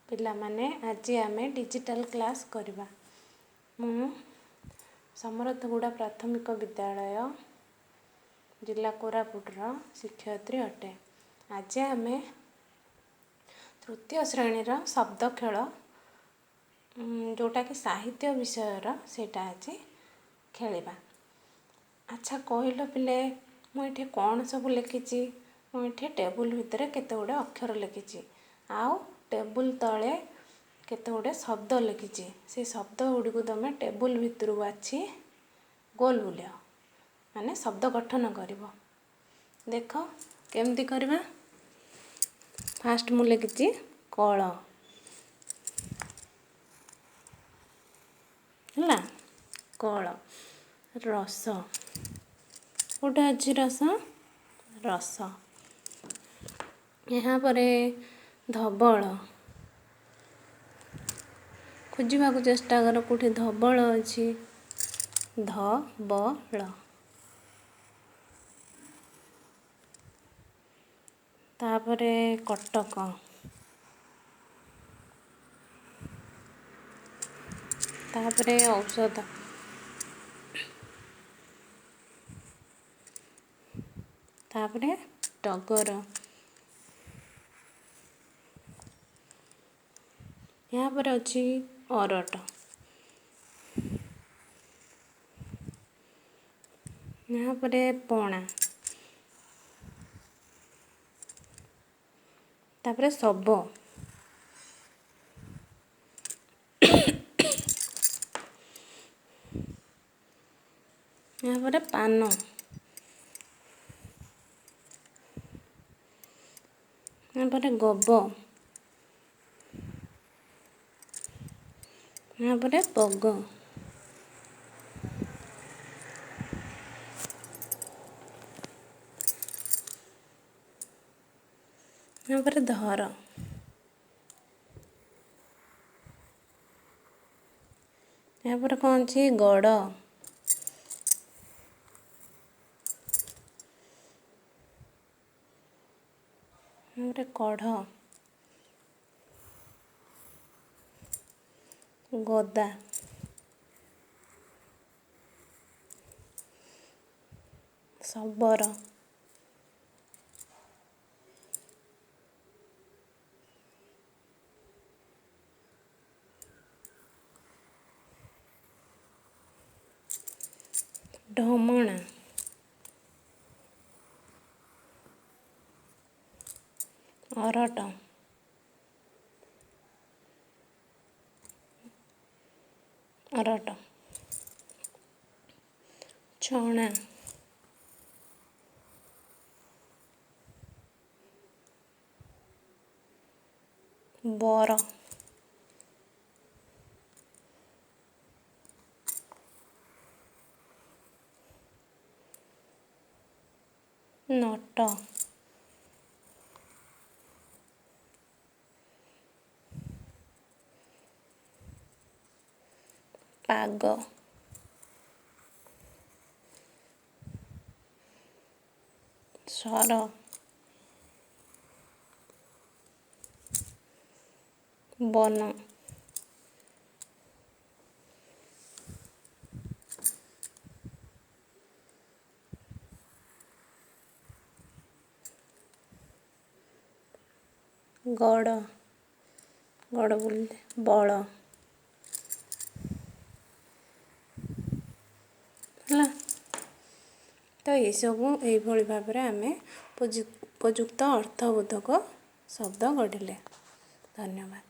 ପିଲାମାନେ, ଆଜି ଆମେ ଡିଜିଟାଲ୍ କ୍ଲାସ୍ କରିବା। ମୁଁ ସମରଥଗୁଡ଼ା ପ୍ରାଥମିକ ବିଦ୍ୟାଳୟ, ଜିଲ୍ଲା କୋରାପୁଟର ଶିକ୍ଷୟିତ୍ରୀ ଅଟେ। ଆଜି ଆମେ ତୃତୀୟ ଶ୍ରେଣୀର ଶବ୍ଦ ଖେଳ, ଯେଉଁଟାକି ସାହିତ୍ୟ ବିଷୟର, ସେଇଟା ଆଜି ଖେଳିବା। ଆଚ୍ଛା କହିଲ ପିଲେ, ମୁଁ ଏଠି କ'ଣ ସବୁ ଲେଖିଛି? ମୁଁ ଏଠି ଟେବୁଲ୍ ଭିତରେ କେତେ ଗୁଡ଼ିଏ ଅକ୍ଷର ଲେଖିଛି ଆଉ ଟେବୁଲ୍ ତଳେ କେତେ ଗୁଡ଼ିଏ ଶବ୍ଦ ଲେଖିଛି। ସେ ଶବ୍ଦ ଗୁଡ଼ିକୁ ତୁମେ ଟେବୁଲ୍ ଭିତରୁ ବାଛି ଗୋଲ ବୁଲାଅ, ମାନେ ଶବ୍ଦ ଗଠନ କରିବ। ଦେଖ କେମିତି କରିବା। ଫାଷ୍ଟ ମୁଁ ଲେଖିଛି କଳ। ହେଲା କଳ। ରସ କେଉଁଟା ଅଛି? ରସ, ରସ। ଏହାପରେ ଧବଳ। ଖୋଜିବାକୁ ଚେଷ୍ଟା କର କେଉଁଠି ଧବଳ ଅଛି। ଧ ବ ଳ। ତାପରେ କଟକ। ତାପରେ ଔଷଧ। ତାପରେ ଟଗର। ଏହାପରେ ଅଛି ଅରଟ। ଏହାପରେ ପଣା। ତାପରେ ଶବ। ଏହାପରେ ପାନ। ଏହାପରେ ଗବ। ଏହାପରେ ପଗ। ଏହାପରେ ଧର। ଏହାପରେ କ'ଣ ଅଛି? ଗଡ଼। ଏହାପରେ କଢ଼। ଗଦା। ଶବର। ଢମଣା। ଅରଟ। ଅରଟ। ଛଣା। ବର। ନଟ। ପାଗ। ସର। ବନ। ଗଡ଼। ଗଡ଼ ବୋଲିଲେ ବଳ। ହେଲା ତ, ଏଇସବୁ ଏଇଭଳି ଭାବରେ ଆମେ ଉପଯୁକ୍ତ ଅର୍ଥବୋଧକ ଶବ୍ଦ ଗଢ଼ିଲେ। ଧନ୍ୟବାଦ।